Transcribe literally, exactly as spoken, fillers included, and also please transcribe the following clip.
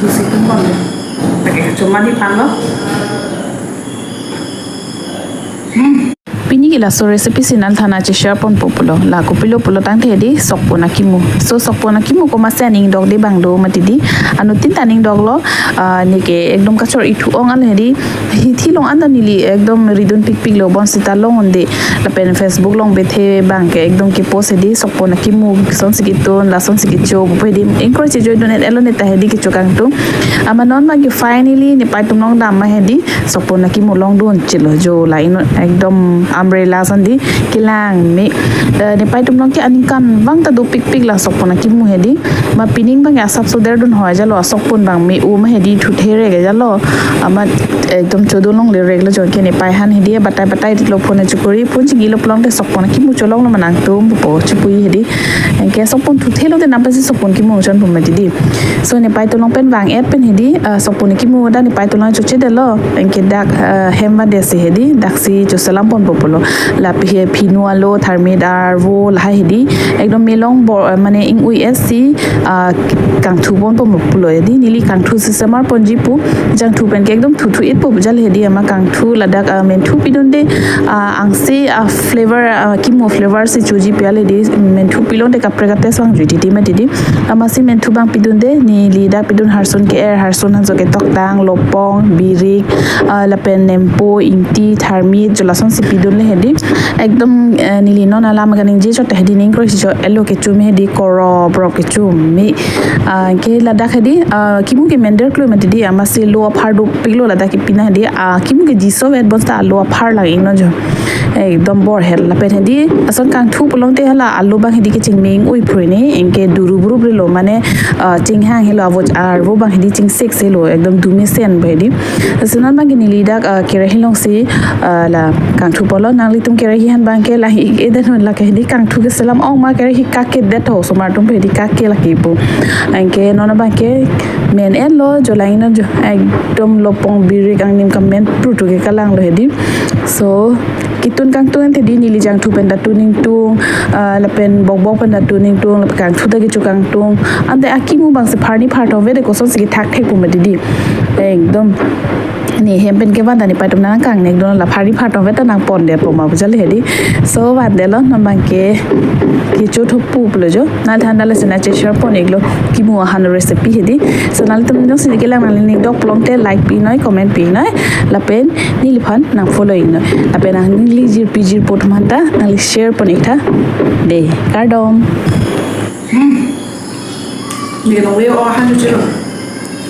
Situm pon. Pakai cuma di pan lo. Hmm. Pini ke laso recipe si nangli than an che-share ponpo pulo. La kopilo pulo tangte hedi sokpon akimu. So sokpon akimu komatsi aning dokde abang do mati di. Anuttin ta aning doklo, ah, neke ekdom kachor-i thu-ong an hedi. Hithi along anta neli ekdom ridun pikpiklo, bonsita long-un-e. Lapen Facebook along bethe abang ke ekdom ke-post hedi sokpon akimu, lasonsi ketun, lasonsi kecho pu hedi. Ingkoi chejoidun-et-etlo neta hedi kecho kangtung. Amat non abang ke finally nepei atum along dam ma hedi sokpon akimu longdun chelo jo, la ino ekdom umbrella ason di kelang me. Eh, nepei atum along ke aningkan abang ta dopikpik la sokpon akimu hedi. Ma pining abang ke asapso derdun ho ajalo, asokpon abang me-o ma hedi, thuthe rek ajalo. Amat ekdom chodun longle reklo jo, anke nepei aphan hedi batai batai lo, phone chukuri, phone chingilo pulote sokpon akimu cholonglo ma nangtum pu chepu-i hedi. Anke sokpon thuthelo te nangpasi sokpon kimu chonpo mati di. So nepei atum along pen vang-et pen hedi, ah, sokpon kimu dak nepei atum along chochedetlo. Anke dak, ah, hem vandetsi hedi daksi choselam ponpo pulo. Lapen he phinu alo, tharmit arvo lahai hedi ekdom me longbor, ah, mane ing-ui-etsi, ah, kangthu ponpo pulo hedi. Neli kangthu si semar ponji pu, jangthu pen ke ekdom thuthu-etpo pu jal hedi, amat kangthu ladak, ah, menthu pidunde, ah, angse, ah, flavor, ah, kimu flavor si choji pi al hedi, menthu pilonte kaprek a-taste vangjui titi mati di. Amatsi menthu abang pidunde, neli dak pidun harsun ke-er, harsun hanso ketoktang, lopong, birik, ah, lapen nempo, ingti, tharmit, jo lasonsi pidunle hedi. Ekdom, eh, neli non alam kaningje chot hedi, ning kroi si cho elo kecho me hedi, korop rop kecho me. Ah, ke ladak hedi, ah, kimu ke mender klui mati di, amatsi alo aphar dopiklo ladak ke pina hedi, ah, kimu ke jiso vet bonta alo aphar lang ino jo. Ekdom bor hel lapen hedi ason kangthu pulote hala alo abang hedi kechingming ui phrui ne, anke duru bru bru lo mane, ah, chinghang helo, avo arvo abang hedi chingsik selo, ekdom dumesen pu hedi. Lasi non abang ke neli dak, ah, kerahi alongsi, ah, la kangthu ponlo, nanglitum kerahi aphan abang ke lahi edan la ke hedi kangthu keselam ong ma kerahi kake det ho, osomar atum hedi kake lake pu. Anke non abang ke men-etlo jo, lang ino jo, ekdom lopong birik angnim kamen prutu ke kalanglo hedi. So ketun kangtung ante hedi neli jangthu pen ta tun ingtung, ah, lapen bokbok pen ta tun ingtung, lapen kangthu ta kecho kangtung. Ante akimu abang si pharni pharthom ave de, kosonsi kethak thekpo mati di. Ekdom ne hem pen kevan ta nepei atum nangkangnek dun, la pharni pharthom ave ta nangpondetpo ma pu jal hedi. So vandetlo, non abang ke kecho thupo pulo jo. Nangli than an lasi nang che-share pon-iklo kimu ahan recipe hedi. So nanglitum jongsi kelang, nangli ning dok pulote like pinoi, comment pinoi, lapen neliphan nang follow-iknoi, lapen nangli jirpi jirpo atum aphan ta nangli share pon-ik tha. De, kardom. Hmm. Neli longle o ahan jo chelo.